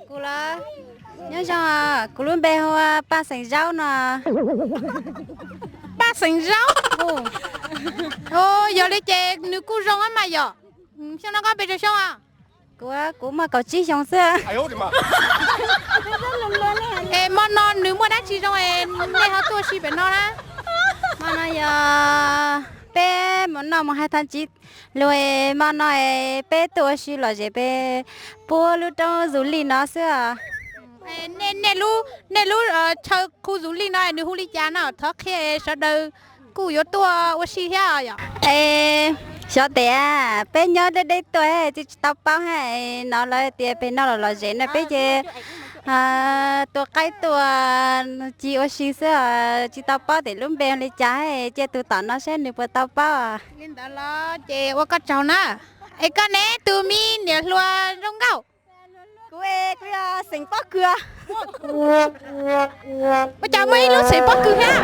Kuv los, nyob zoo, kuv lub npe hu ua Paj Xeem Zaub no. Paj Xeem Zaub? Yog li ces nws kuj zoo mas yom. Xyoo no koj pes tsawg xyoo? Kuv, kuv muaj kaum tsib xyoo xwb. Es hmo no nws muaj dab tsi zoo es nej ho tuaj ua si pem no na? Hmo no yog peb mus noj mus hais thaj tsiv lug, hmo no peb tuaj ua si lom zem pem puag lub roob Zus Lij no xwb. Nej lub chaw khu Zus Lij no nws hu li cas no? Thov qhia sawv daws kuj yuav tuaj ua si thiab yom. Es xyov tes, peb nyob deb deb tuaj tsis tau paub hab, no lawv tias pem no los lom zem no peb ces tuaj qaib tuaj ci ua si xwb, tsis tau paub tes lub npe li cas, cia tus tom no saib nws puas tau paub. Li ntawd los ces ua koj tsaug na. Es koj ne, tus me niam hluas zoo nkauj? Kuv, kuv yog xeem Pob Kws. Ua cas muaj ib lub xeem Pob Kws thiab?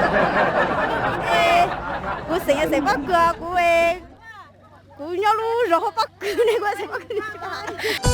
Kuv xeem yog xeem Pob Kws, kuv, kuv nyob lub zos hu Pob Kws ne, kuv xeem Pob Kws.